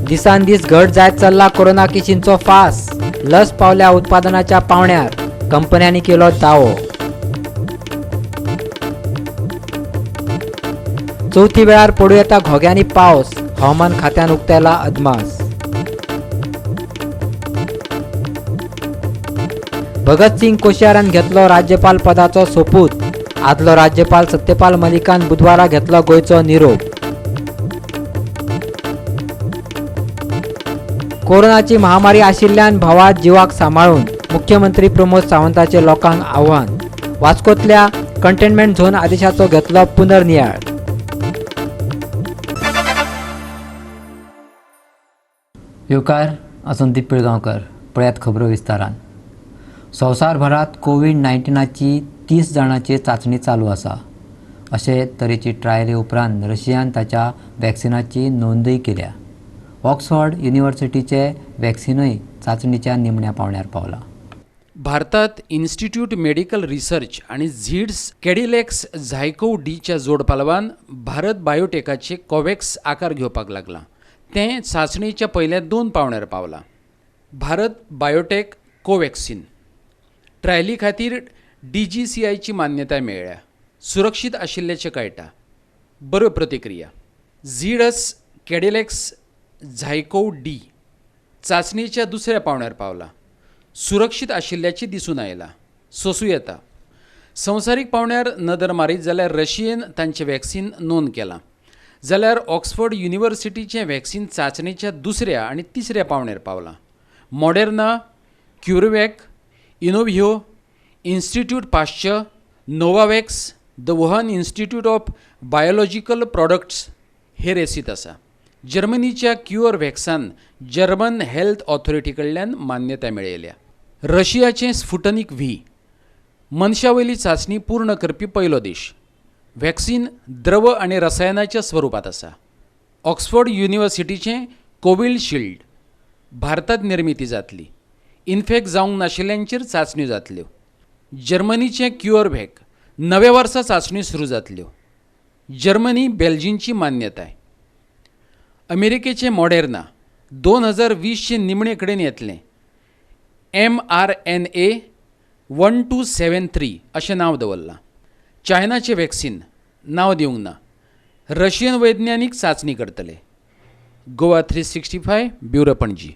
दिसान दीस घट जायत चल्ला कोरोना केशींचो फास. लस पावल्या उत्पादनाच्या पावण्यार, कंपन्यांनी केलो दावो. चवथी वेळार पडूं येता घोग्यांनी पावस, हवामान खात्यान उक्तायला अदमास. भगतसिंग कोश्यारीन घेतलो राज्यपाल पदाचो सोपूत. आदलो राज्यपाल सत्यपाल मलिकान बुधवारा घेतलो गोंयचो निरोप. कोरोनाची महामारी आशिल्ल्यान भावात जिवाक सांबाळून, मुख्यमंत्री प्रमोद सावंताचे लोकांक आव्हान. वास्कोतल्या कंटेनमेंट झोन आदेशाचो घेतलो पुनर्नियाळ. येवकार, हांव संदीप पिळगांवकर. पळयात खबरो विस्तारान. संवसारभरात कोवीड 19ची 30 जाणांचेर चांचणी चालू आसा. अशे तरेची ट्रायली उपरांत रशियान ताच्या वॅक्सिनाची नोंदय केल्या. ऑक्सफर्ड युनिव्हर्सिटीचे वॅक्सिनूय चांचणीच्या निमण्या पावंड्यार पावला. भारतात इन्स्टिट्यूट मेडिकल रिसर्च आनी झिड्स कॅडिलॅक्स झायकोव डीच्या जोड पालवान भारत बायोटेकाचे कोव्हॅक्स आकार घेवपाक लागलां. तें चांचणेच्या पयल्या दोन पावंड्यार पावलां. भारत बायोटेक कोव्हॅक्सिन ट्रायली खातीर डीजीसीआयची मान्यताय मेळ्ळ्या. सुरक्षीत आशिल्ल्याचें कळटा. बऱ्यो प्रतिक्रिया. झिडस कॅडिलॅक्स झायकोव डी चांचणेच्या दुसऱ्या पावंड्यार पावला. सुरक्षीत आशिल्ल्याचें दिसून आयलां. सोसूं येता. संवसारीक पावंड्यार नदर मारीत जाल्यार रशियेन तांचें वॅक्सिन नोंद केलां, जाल्यार ऑक्सफर्ड युनिव्हर्सिटीचें वॅक्सिन चांचणेच्या दुसऱ्या आनी तिसऱ्या पावंड्यार पावलां. Moderna, CureVac, Inovio, Institute Pasteur, Novavax, the Wuhan Institute of Biological Products हे रेसीत आसा. जर्मनीच्या क्युअर व्हॅक्सान जर्मन हेल्थ ऑथॉरिटी कडल्यान मान्यताय मेळयल्या. रशियाचें स्फुटनीक व्ही मनशा वयली चांचणी पूर्ण करपी पयलो देश. वॅक्सिन द्रव आनी रसायनाच्या स्वरुपांत आसा. ऑक्सफर्ड युनिव्हर्सिटीचें कोविशिल्ड भारतांत निर्मिती जातली. इन्फेक्ट जावंक नाशिल्ल्यांचेर चांचण्यो जातल्यो. जर्मनीचें क्युअर व्हॅक नव्या वर्सा चांचण्यो सुरू जातल्यो. जर्मनी, बेल्जियमची मान्यताय. अमेरिकेचें मॉडेर्ना 2020चे निमणे कडेन येतलें. mRNA 1273 अशें नांव दवरलां. चायनाचें वॅक्सिन नांव दिवंक ना. रशियन वैज्ञानीक चांचणी करतले. गोवा 365 ब्युरो, पणजी.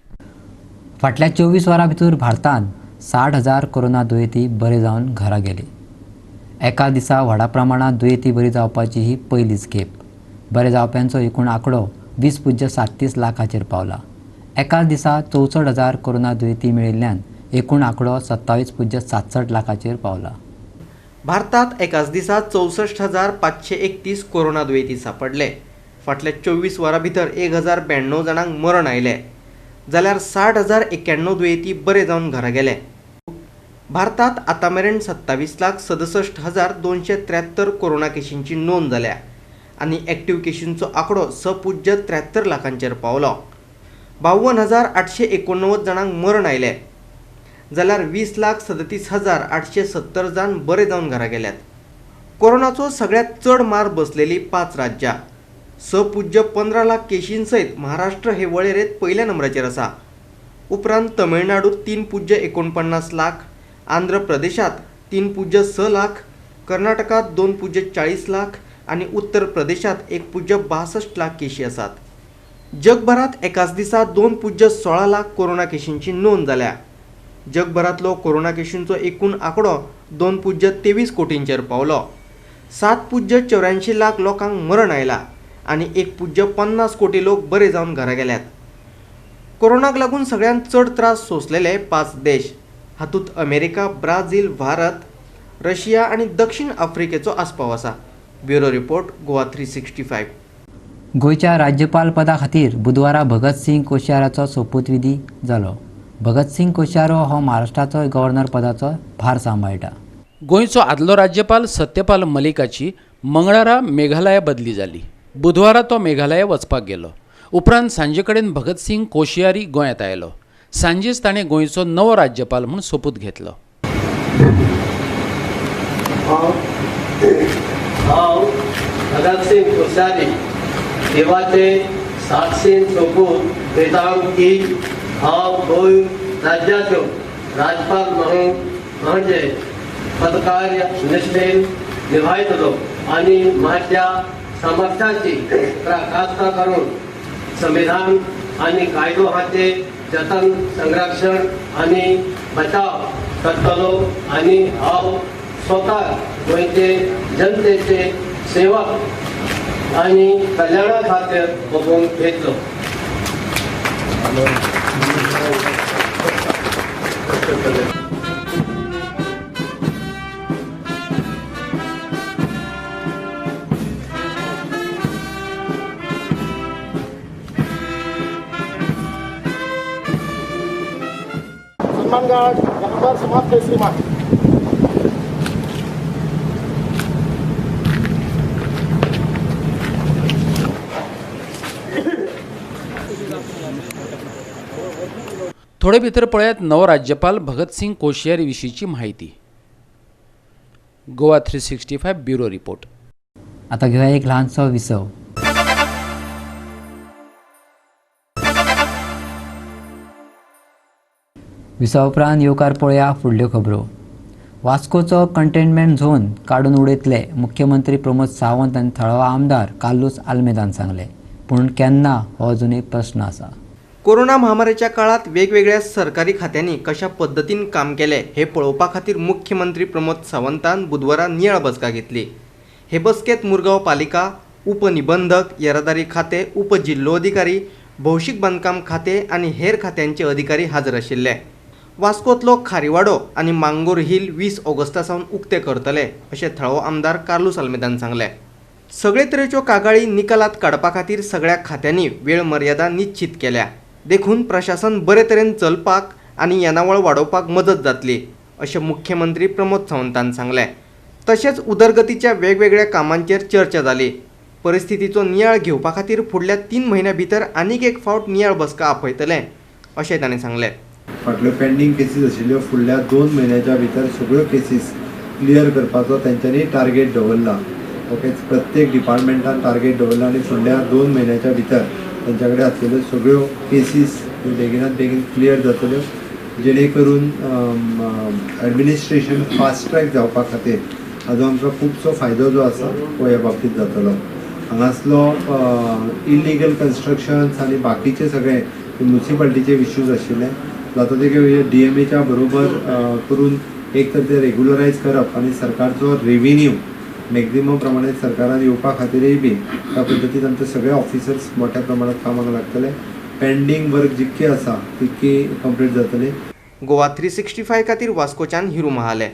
फाटल्या 24 वरां भितर भारतांत 60,000 कोरोना दुयेंती बरे जावन घरा गेले. एका दिसा व्हडा प्रमाणांत दुयेंती बरी जावपाची ही पयलीच खेप. बरे जावप्यांचो एकूण आंकडो 20.37 लाखाचेर पावला. एकाच दिसा 64,000 कोरोना दुयेंती मेळिल्ल्यान एकूण आंकडो 27.67 लाखाचेर पावला. भारतात एकाच दिसा 64,531 कोरोना दुयेंती सापडले. फाटल्या 24 वरां भितर 1092 जाणांक मरण आयलें, जाल्यार 60,091 दुयेंती बरे जावन घरा गेले. भारतात आतां मेरेन 27,67,273 कोरोना केशींची नोंद जाल्या आनी एक्टिव्ह केशींचो आंकडो 6.73 लाखांचेर पावलो. 52,889 जाणांक मरण आयलें, जाल्यार 20,37,870 जाण बरे जावन घरा गेल्यात. कोरोनाचो सगळ्यांत चड मार बसलेली 5 राज्यां. 6.15 लाख केशीं सयत महाराष्ट्र हे वळेरेंत पयल्या नंबराचेर आसा. उपरांत तमिळनाडू 3.49 लाख, आंध्र प्रदेशांत 3.6 लाख, कर्नाटकांत 2.40 लाख आनी उत्तर प्रदेशांत 1.62 लाख केशी आसात. जगभरात एकाच दिसा 2.16 लाख कोरोना केशींची नोंद जाल्या. जगभरांतलो कोरोना केशींचो एकूण आंकडो 2.23 कोटींचेर पावलो. 7.84 लाख लोकांक मरण आयलां आनी 1.50 कोटी लोक बरे जावन घरा गेल्यात. कोरोनाक लागून सगळ्यांत चड त्रास सोंसलेले 5 देश, हातूंत अमेरिका, ब्राझील, भारत, रशिया आनी दक्षिण आफ्रिकेचो आस्पाव आसा. Bureau report, Goa 365. गोंयच्या राज्यपाल पदा खातीर बुधवारा भगतसिंग कोश्यारीचो सोपूतविधी जालो. भगतसिंग कोश्यारी हो महाराष्ट्राचो गव्हर्नर पदाचो भार सांबाळटा. गोंयचो आदलो राज्यपाल सत्यपाल मलिकाची मंगळारा मेघालया बदली जाली. बुधवारा तो मेघालया वचपाक गेलो. उपरांत सांजे कडेन भगतसिंग कोश्यारी गोंयांत आयलो. सांजेच ताणें गोंयचो नवो राज्यपाल म्हूण सोपूत घेतलो. हांव भगतसिंग कोश्यारी देवाचे साक्षीन सोपूत घेता की हांव गोंय राज्याचो राज्यपाल म्हणून म्हणजे पदकार्य निश्ठेन निभायतलो आनी म्हाज्या सामर्थ्याची पराकाष्ठा करून संविधान आनी कायदो हाचे जतन, संरक्षण आनी बचाव करतलो आनी हांव स्वता गोंयचे जनतेचे सेवक आनी कल्याणा खातीर बघून घेतलो. सन्मान यहाँ पर समाप्त है श्रीमान. थोडे भितर पळयात नवो राज्यपाल भगतसिंग कोश्यारी विशींची म्हायती. Goa 365 bureau report. आता घेवया एक ल्हानसो विसव. विसवा उपरांत येवकार पळया फुडल्यो खबरो. वास्कोचो कंटेनमेंट झोन काडून उडयतले मुख्यमंत्री प्रमोद सावंत आनी थळावो आमदार कार्लूस आल्मेदान सांगले, पूण केन्ना हो अजुनूय प्रस्न आसा. कोरोना महामारीच्या काळात वेगवेगळ्या सरकारी खात्यांनी कशा पद्दतीन काम केलें हे पळोवपा खातीर मुख्यमंत्री प्रमोद सावंतान बुधवारा नियाळ बसका घेतली. हे बसकेत मुरगांव पालिका, उपनिबंधक, येरादारी खाते, उपजिल्लोधिकारी, भौशीक बांदकाम खाते आनी हेर खात्यांचे अधिकारी हाजर आशिल्ले. वास्कोतलो खारीवाडो आनी मांगोर हिल 20 ऑगस्टा सावन उक्ते करतले अशें थळावो आमदार कार्लूस आल्मेदान सांगलें. सगळे तरेच्यो कागाळी निकालात काडपा खातीर सगळ्या खात्यांनी वेळ मर्यादा निश्चित केल्या, देखून प्रशासन बरे तरेन चलपाक आनी येणावळ वाडोवपाक मदत जातली अशें मुख्यमंत्री प्रमोद सावंतान सांगलें. तशेंच उदरगतीच्या वेगवेगळ्या कामांचेर चर्चा जाली. परिस्थितीचो नियाळ घेवपा खातीर फुडल्या 3 म्हयन्यां भितर आनीक एक फावट नियाळ बसका आपयतले अशें ताणें सांगलें. फाटल्यो पेंडींग केसीस आशिल्ल्यो फुडल्या 2 म्हयन्याच्या भितर सगळ्यो केसीस क्लियर करपाचो तेंच्यांनी टार्गेट दवरला. ओके, प्रत्येक डिपार्टमेंटान टार्गेट दवरला आनी फुडल्या 2 म्हयन्याच्या भितर तेंच्या कडेन आसलेल्यो सगळ्यो केसीस बेगिनात बेगीन क्लियर जातल्यो, जेणे करून एडमिनिस्ट्रेशन फास्ट ट्रॅक जावपा खातीर हाजो आमकां खुबसो फायदो जो आसा तो ह्या बाबतींत जातलो. हांगासलो इलिगल कन्स्ट्रक्शन्स आनी बाकीचे सगळे म्युनिसिपालिटीचे इश्यूज आशिल्ले जाता ते डीएमएच्या बरोबर करून एक तर ते रेगुलरायज करप आनी सरकारचो रेव्हेन्यू मॅक्झिमम प्रमाणात सरकारान येवपा खातीरय बी त्या पद्दतीन आमचे सगळे ऑफिसर्स मोठ्या प्रमाणात कामाक लागतले. पेंडींग वर्क जितके आसा तितकी कंप्लीट जातली. गोवा 365 खातीर वास्कोच्यान हिरू महाले.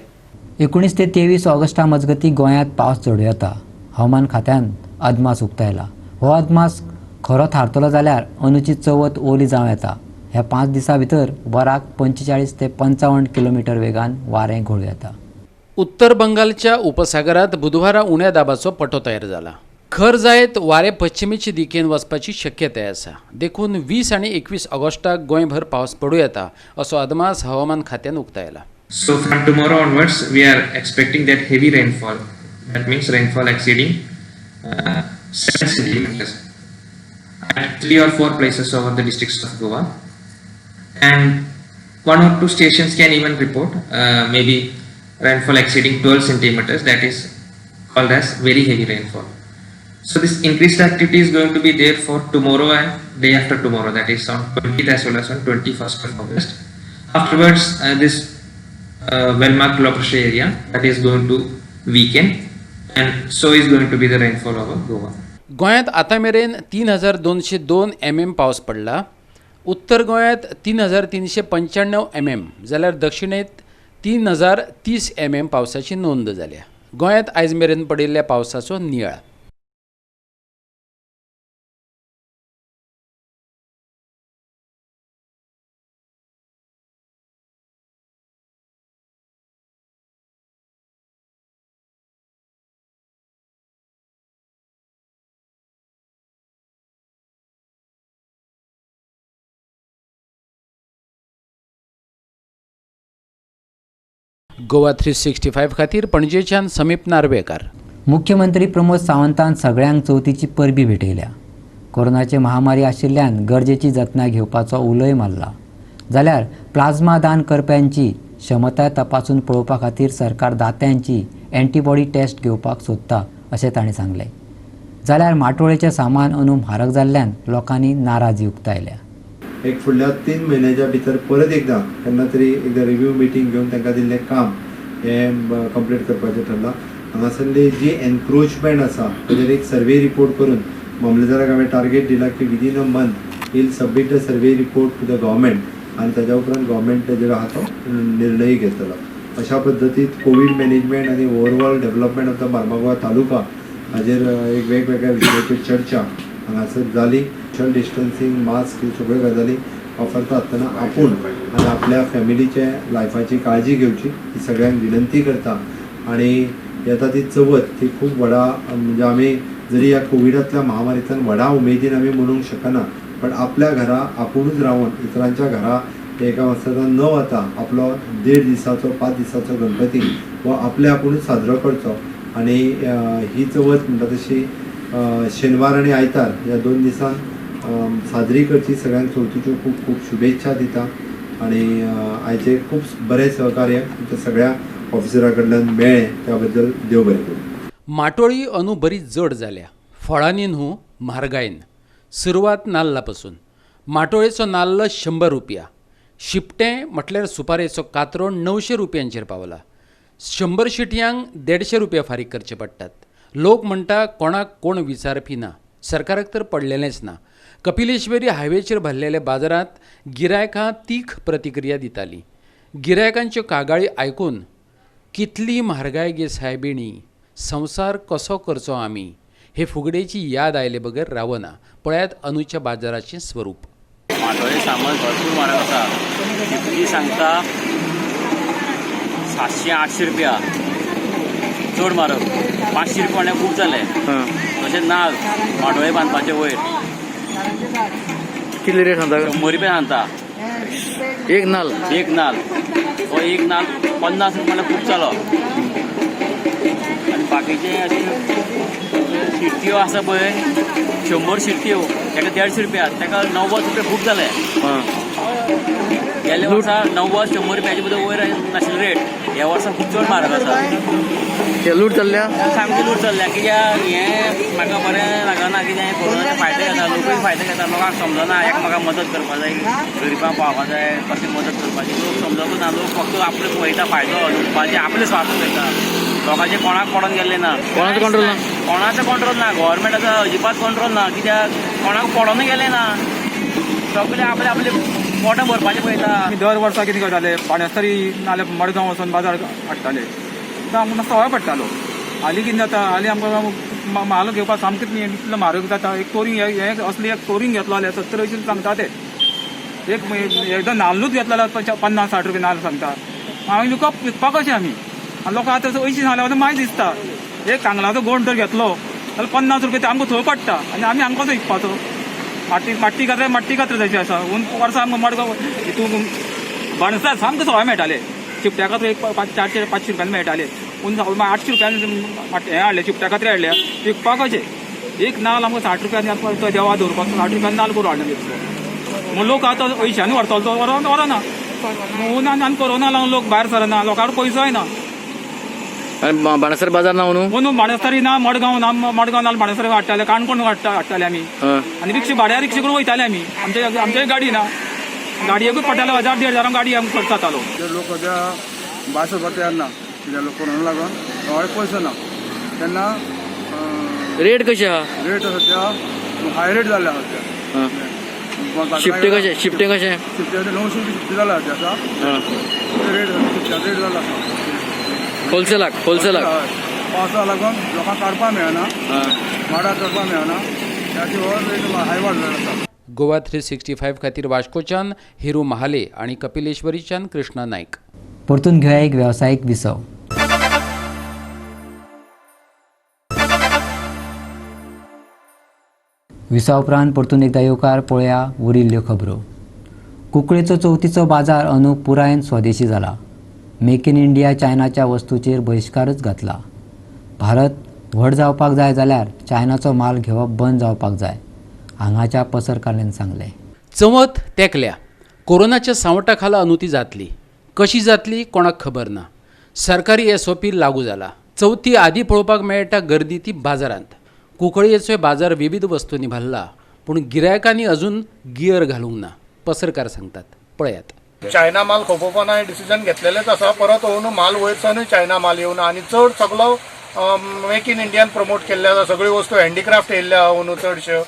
19 ते 23 ऑगस्टा मजगती गोंयांत पावस चडूं येता. हवामान खात्यान अदमास उक्तायला. हो अदमास खरो थारतलो जाल्यार अंदूची चवथ ओली जावं येता. ह्या 5 दिसां भितर वराक 45 ते 55 किलोमिटर वेगान वारें घोळूं येता. उत्तर बंगालच्या उपसागरात बुधवारा उण्या दाबाचो पटो तयार जाला. खर जायत वारें पश्चिमेचे दिकेन वचपाची शक्यताय आसा, देखून 20 आनी 21 ऑगस्टाक गोंयभर पावस पडूं येता असो अदमास हवामान खात्यान उक्तायला. So from tomorrow onwards we are expecting that heavy rainfall, that means rainfall exceeding 7 centimeters at 3 or 4 places over the districts of Goa, and 1 or 2 stations can even report maybe rainfall exceeding 12 centimeters, that is called as very heavy rainfall. So this increased activity is going to be there for tomorrow and day after tomorrow, that is on 20th as well as on 21st of August. Afterwards this well-marked low pressure area that is going to weaken, and so is going to be the rainfall over Goa. गोंयांत आतां मेरेन 3202 mm पावस पडला. उत्तर गोंयांत 3395 mm जाल्यार दक्षिणेंत 3030 mm पावसाची नोंद जाल्या. गोंयांत आयज मेरेन पडिल्ल्या पावसाचो नियाळ. गोवा 365 खातीर पणजेच्यान समीप नार्वेकार. मुख्यमंत्री प्रमोद सावंतान सगळ्यांक चवथीची परबी भेटयल्या. कोरोनाची महामारी आशिल्ल्यान गरजेची जतनाय घेवपाचो उलोय मारला. जाल्यार प्लाझ्मा दान करप्यांची क्षमताय तपासून पळोवपा खातीर सरकार दात्यांची एंटीबॉडी टेस्ट घेवपाक सोदता अशें तांणी सांगलें. जाल्यार माटोळेचें सामान अंदू म्हारग जाल्ल्यान लोकांनी नाराजी उक्तायल्या. एक फुडल्या 3 म्हयन्याच्या भितर परत एकदां केन्ना तरी एकदां रिव्यू मिटींग घेवन तांकां दिल्लें काम हें कंप्लीट करपाचें ठरलां. हांगासरली जी एनक्रोचमेंट आसा ताजेर एक सर्वे रिपोर्ट करून मामलेदाराक हांवें टार्गेट दिला की within a month he'll submit the survey report to the government आनी ताज्या उपरांत गव्हर्मेंट ताजेर आहा तो निर्णय घेतलो. अशा पद्दतीन कोवीड मॅनेजमेंट आनी overall development of the Marmagoa taluka हाजेर एक वेगवेगळ्या विशयाचेर चर्चा हांगासर जाली. सोशल डिस्टन्सिंग, मास्क ह्यो सगळ्यो गजाली वापरता आसतना आपूण आनी आपल्या फॅमिलीचे लायफाची काळजी घेवची ही सगळ्यांक विनंती करता. आनी येता ती चवथ ती खूब व्हडा म्हणजे आमी जरी ह्या कोविडांतल्या महामारींतल्यान व्हडा उमेदीन आमी मनोवंक शकना, पण आपल्या घरा आपुणूच रावन इतरांच्या घरा एका वास्तवान न वता आपलो 1.5 दिसाचो 5 दिसाचो गणपती हो आपल्या आपुणूच साजरो करचो. आनी ही चवथ म्हणटा तशी शेनवार आनी आयतार ह्या 2 दिसान साजरी करची. सगळ्यांक चवथीच्यो खूब खूब शुभेच्छा दिता आनी आयचे खूब बरें सहकार्य आमच्या सगळ्या ऑफिसरा कडल्यान मेळ्ळें त्या बद्दल देव बरें करूं. माटोळी अंदू बरी जड जाल्या, फळांनी न्हू म्हारगायेन. सुरवात नाल्ला पासून. माटोळेचो नाल्ल 100 रुपया, शिपटें म्हटल्यार सुपारेचो कातरो 900 रुपयांचेर पावला. 100 शिटयांक 150 रुपया फारीक करचे पडटात. लोक म्हणटा कोणाक कोण विचारपी ना, सरकाराक तर पडलेलेंच ना. कपिलेश्वरी हायवेचेर भरलेल्या बाजारांत गिरायकां तीख प्रतिक्रिया दितालीं. गिरायकांच्यो कागाळी आयकून कितली म्हारगाय गे सायबिणी, संवसार कसो करचो आमी, हे फुगडेची याद आयले बगर रावना. पळयात अंदूच्या बाजाराचें स्वरूप. माटोळे सामान भरपूर म्हारग आसा. शिपटी सांगता 700-800 रुपया, चड म्हारग. 500 रुपया म्हणल्यार खूब जालें. तशें नाल माटोळे बांदपाचे वयर कितले रेट सांगता? 100 रुपया सांगता एक नाल. एक नाल हो एक नाल 50 रुपया म्हणल्यार खूब जालो. आनी बाकीचे अशे शिरत्यो आसा पळय, 100 शिरत्यो ताका 150 रुपया, ताका 90 रुपया खूब जाले. गेल्या वर्सा 90-100 रुपयाचे बद्दल वयर नाशिल्लो रेट, ह्या वर्सा खूब चड म्हारग आसा. लूट चल्ल्या, सामकी लूट चल्ल्या. कित्याक हें म्हाका बरें लागना, कित्याक कोरोनाचे फायदे घेता, लोकूय फायदे घेता. लोकांक समजना एकमेकांक मदत करपाक जाय, गरिबांक पावपाक जाय, कशें मदत करपाची लोक समजकूच ना. लोक फक्त आपले पळयता फायदो, लुटपाचे आपले स्वार्थ पळयता, लोकांचे कोणाक पडोन गेल्ले ना. कोणाचो कंट्रोल ना, कोणाचो कंट्रोल ना, गव्हर्मेंटाचो अजिबात कंट्रोल ना. कित्याक कोणाक पडोन गेले ना, सगळे आपले आपले पोटां भरपाचें पळयता. दर वर्सा कितें करताले, बाणस्तारी नाल्यार मडगांव वचून बाजार हाडटाले, आमकां सवाय पडटालो. हालीं कितें जाता, हालीं आमकां म्हाल घेवपाक सामकें इतलो म्हारग जाता. एक तोरींग हें असलें एक तोरींग घेतलो जाल्यार 70-80 सांगता ते. एक एकदां नाल्लूच घेतलो जाल्यार 50-60 रुपया नाल्ल सांगता. हांवें विकपाक कशें आमी आनी लोकां आतां 80 सांगल्यार मागीर दिसता. एक कांगलाचो गोंड जर घेतलो जाल्यार 50 रुपया ते आमकां थंय पडटा आनी आमी आमकां कसो विकपाचो. माटी कात्रे माटी कात्रे तशी आसा. वर्सा आमकां मडगांव हितून बाणस्तार सामकें सवाय मेळटाले. चिपट्या कात्रे एक 400-500 रुपयान मेळटाले, पूण 800 रुपयान हें हाडलें, चिपट्या कात्रे हाडल्या विकपाक कशें. एक नाल आमकां 60 रुपयान तो देवा दवरपाक 60 रुपयान नाल करून हाडले तितलो. म्हूण लोक आतां अंयशांनी व्हरतलो तो व्हरना. ऊन आनी कोरोना लागून लोक भायर सरना, लोकांक पयसोय ना. बाणस्तारी बाजार ना म्हणून म्हणून बाणस्तारी ना, मडगांव ना, मडगांव ना बाणस्तारी हाडटाले, काणकोण हाडटाले आमी. आनी रिक्षा भाड्या रिक्षा करून वयताले आमी. आमच्या गाडी ना, गाडयेकूच पडटाले 1000-1500 गाडी आमकां खर्च जातालो. लोक सद्या भायर सरपाक तयार ना, कित्याक लोक कोरोना लागून लोकांक पयसो ना. तेन्ना रेट कशी आहा? रेट सद्या हाय रेट जाल्ले आसा सद्या. शिपटे कशें? शिपटे कशें? शिपटे 900 रुपया शिपटे जाल्या सद्या आसा रेट, शिपट्याचो रेट जाल्लो आसा. होलसेलाक, होलसेलाक पावसा लागून लोकांक काडपाक मेळना, माडार चडपाक मेळना, त्याची हो रेट हाय वाडलेलो आसा. गोवा 365 खातीर वास्कोच्यान हिरू महाले आनी कपिलेश्वरीच्यान कृष्णा नायक. परतून घेवया एक वेवसायीक विसव. विसवा उपरांत परतून एकदा येवकार. पळया उरिल्ल्यो खबरो. कुंकळेचो चवथीचो बाजार अंदू पुरायेन स्वदेशी जाला. मेक इन इंडिया चायनाच्या वस्तूचेर बहिश्कारच घातला. भारत व्हड जावपाक जाय जाल्यार चायनाचो माल घेवप बंद जावपाक जाय. हांगाच्या पसरकारान सांगलें. चवथ तेंकल्या, कोरोनाच्या सांवटा खाला अनुती जातली, कशी जातली कोणाक खबर ना. सरकारी एसओपी लागू जाला. चवथी आदी पळोवपाक मेळटा गर्दी ती बाजारांत. कुंकळयेचो बाजार विविध वस्तूंनी भरला, पूण गिरायकांनी अजून गियर घालूंक ना, पसरकार सांगतात. पळयात. चायना माल खपोवपाक डिसिजन घेतलेलेच आसा. परत ओनू माल वयरसानूय चायना माल येवना आनी चड सगलो मेक इन इंडियान प्रमोट केल्ले आसा. सगळ्यो वस्तू हँडीक्राफ्ट येयल्ले आहा ओनू चडश्यो.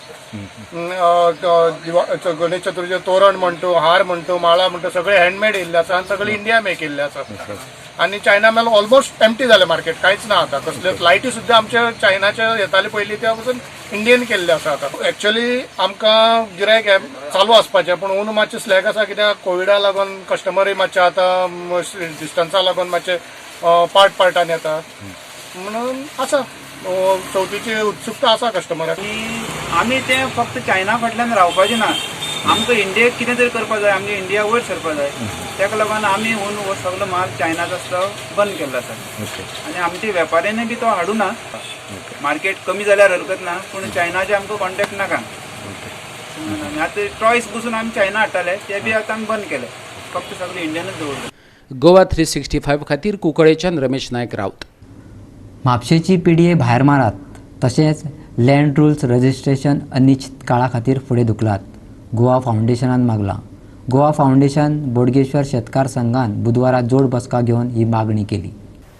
गणेश चतुर्थीचें तोरण म्हणटू, हार म्हणटू, माळा म्हणटू, सगळे हँडमेड येयल्ले आसा आनी सगळे इंडिया मेक केल्ले आसा. आनी चायना माल ऑलमोस्ट एम्प्टी जालें मार्केट, कांयच ना आतां. कसल्योच लायटी सुद्दां आमच्या चायनाच्या येताले पयलीं, त्या पसून इंडियन केल्ले आसा आतां. एक्चुअली आमकां गिरायक चालू आसपाचें, पूण ओनू मातशें स्लॅक आसा, कित्याक कोविडा लागून कस्टमरूय मातशे आतां डिस्टन्सा लागून मातशे पार्ट पार्टान येता म्हणून आसा. चवथीची उत्सुकता आसा कस्टमराक. आमी ते फक्त चायना फाटल्यान रावपाचें ना, आमकां इंडियेक कितें तरी करपाक जाय, आमगे इंडिया वयर सरपाक जाय. ताका लागून आमी हो सगलो माल चायनाचो आसता बंद केल्लो आसा आनी आमच्या वेपाऱ्यांनी बी तो हाडूं ना. मार्केट कमी जाल्यार हरकत ना, पूण चायनाचे आमकां कॉन्टेक्ट नाका. आतां टॉयस बसून आमी चायना हाडटाले, ते बी आतां आमी बंद केले, फक्त सगळे इंडियनच दवरले. गोवा 365 खातीर कुंकळेच्यान रमेश नायक राऊत. म्हापशेची पीडीए भायर मारात, तशेंच लँड रुल्स रजिस्ट्रेशन अनिश्चित काळा खातीर फुडें धुकलात, गोवा फावंडेशनान मागलां. गोवा फावंडेशन बोडगेश्वर शेतकार संघान बुधवारा जोड बसका घेवन ही मागणी केली.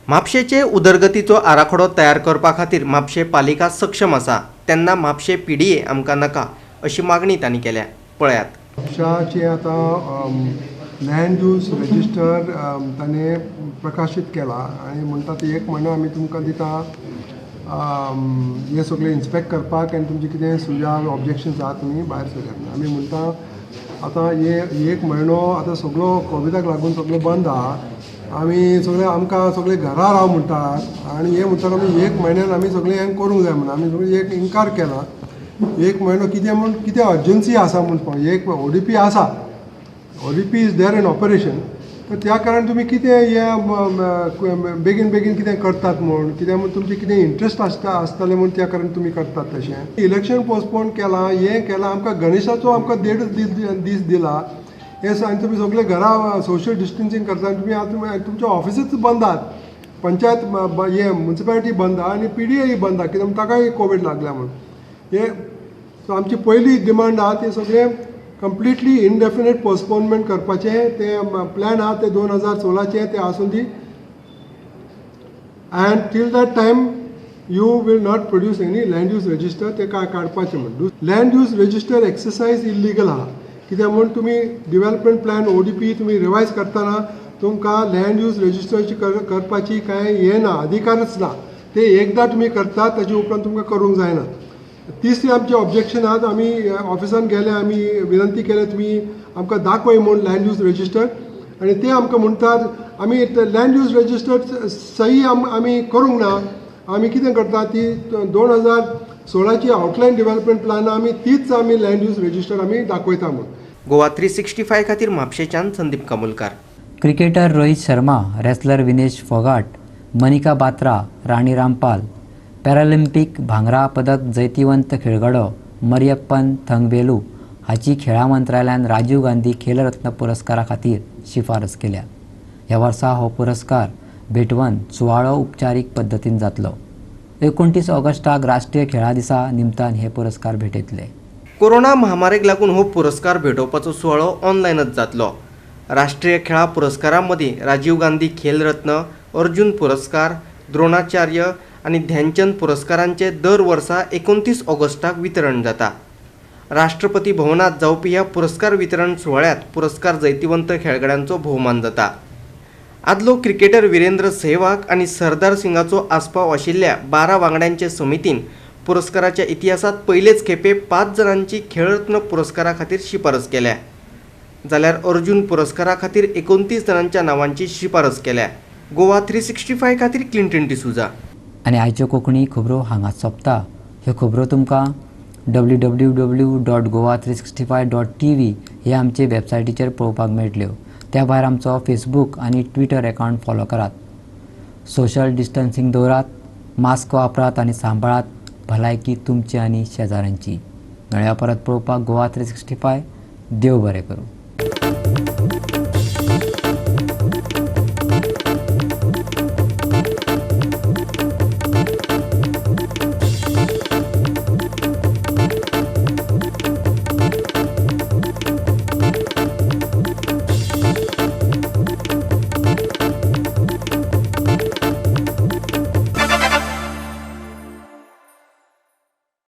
म्हापशेचे उदरगतीचो आराखडो तयार करपा खातीर म्हापशें पालिका सक्षम आसा, तेन्ना म्हापशें पीडीए आमकां नाका अशी मागणी तांणी केल्या. पळयात. म्हापशाचे आतां लँड यूज रजिस्टर ताणें प्रकाशीत केला आनी म्हणटा ते एक म्हयनो आमी तुमकां दिता हें सगळें इन्स्पेक्ट करपाक आनी तुमचें कितें सुझाव ऑब्जेक्शन्स आहा तुमी भायर सरात. आमी म्हणटा आतां हे एक म्हयनो आतां सगळो कोविडाक लागून सगळें बंद आहा, आमी सगळे आमकां सगळे घरा राव म्हणटात आनी हें म्हणटात आमी एक म्हयन्यान आमी सगळें हें करूंक जाय म्हणून आमी सगळें एक इन्कार केला. एक म्हयनो कितें म्हूण कितें अर्जन्सी आसा म्हूण एक ओडीपी आसा, ODP is there in operation, तर त्या कारण तुमी कितें हें बेगीन बेगीन कितें करतात म्हूण कित्याक म्हूण तुमचें कितें इंट्रस्ट आसता आसतलें म्हूण त्या कारण तुमी करतात. तशें इलेक्शन पोस्टपोन केलां, हें केलां, आमकां गणेशाचो आमकां देड दीस दिला हें आनी तुमी सगळे घरा सोशल डिस्टन्सींग करता आनी तुमी आतां तुमच्या ऑफिसूच बंद आहात, पंचायत हें मुन्सिपालिटी बंद आहा आनी पीडीए बंद आहा, कित्याक ताकाय कोवीड लागला म्हूण हें. सो आमची पयली डिमांड आहा ती सगळें कंप्लिटली इनडेफिनेट पोस्टपोनमेंट करपाचें तें प्लॅन आहा तें 2016चें तें आसूं दी, and till that time you will not produce any land use register तें काडपाचें म्हूण. Land use register exercise illegal आहा, कित्याक म्हूण तुमी डिवेलपमेंट प्लॅन ओडीपी तुमी रिवायज करतना तुमकां लँड यूज रजिस्टरची करपाची कांय हें ना, अधिकारच ना. ते एकदां तुमी करतात ताजे उपरांत तुमकां करूंक जायना. तिसरी आमचें ऑब्जेक्शन आहा, आमी ऑफिसान गेले, आमी विनंती केले तुमी आमकां दाखय म्हूण लँड यूज रजिस्टर आनी ते आमकां म्हणटात आमी लँड यूज रजिस्टर सही आमी करूंक ना. आमी कितें करता ती 2016ची आउटलायन डेव्हलपमेंट प्लॅन आमी तीच आमी लँड यूज रजिस्टर आमी दाखयता म्हूण. गोवा 365 खातीर म्हापशेच्यान Sandeep Kamulkar. Cricketer Rohit Sharma, wrestler Vinesh Phogat, Manika Batra, Rani Rampal, Paralympic भांगरा पदक जैतिवंत खेळगडो मरियप्पन थंगवेलू हाची खेळां मंत्रालयान राजीव गांधी खेलरत्न पुरस्कारा खातीर शिफारस केल्या. ह्या वर्सा हो पुरस्कार भेटवण सुवाळो उपचारीक पद्दतीन जातलो. 29 ऑगस्टाक राष्ट्रीय खेळां दिसा निमतान हे पुरस्कार भेटयतले. कोरोना महामारीक लागून हो पुरस्कार भेटोवपाचो सुवाळो ऑनलायनच जातलो. राष्ट्रीय खेळां पुरस्कारां मदीं राजीव गांधी खेलरत्न, अर्जुन पुरस्कार, द्रोणाचार्य आनी ध्यानचंद पुरस्कारांचे दर वर्सा 29 ऑगस्टाक वितरण जाता. राष्ट्रपती भवनात जावपी ह्या पुरस्कार वितरण सुवाळ्यांत पुरस्कार जैतिवंत खेळगड्यांचो भोवमान जाता. आदलो क्रिकेटर विरेंद्र सेहवाग आनी सरदार सिंगाचो आस्पाव आशिल्ल्या 12 वांगड्यांचे समितीन पुरस्काराच्या इतिहासांत पयलेच खेपे 5 जाणांची खेळरत्न पुरस्कारा खातीर शिफारस केल्या, जाल्यार अर्जुन पुरस्कारा खातीर 29 जाणांच्या नांवांची शिफारस केल्या. गोवा 365 खातीर क्लिंटन डिसुजा. आनी आयच्यो कोंकणी खबरो हांगाच सोंपता. ह्यो खबरो तुमकां www.goa365.tv हे आमचे वेबसायटीचेर पळोवपाक मेळटल्यो. त्या भायर आमचो फेसबूक आनी ट्विटर अकावंट फॉलो करात. सोशल डिस्टन्सिंग दवरात, मास्क वापरात आनी सांबाळात भलायकी तुमची आनी शेजाऱ्यांची. मेळया परत पळोवपाक गोवा 365. देव बरें करूं.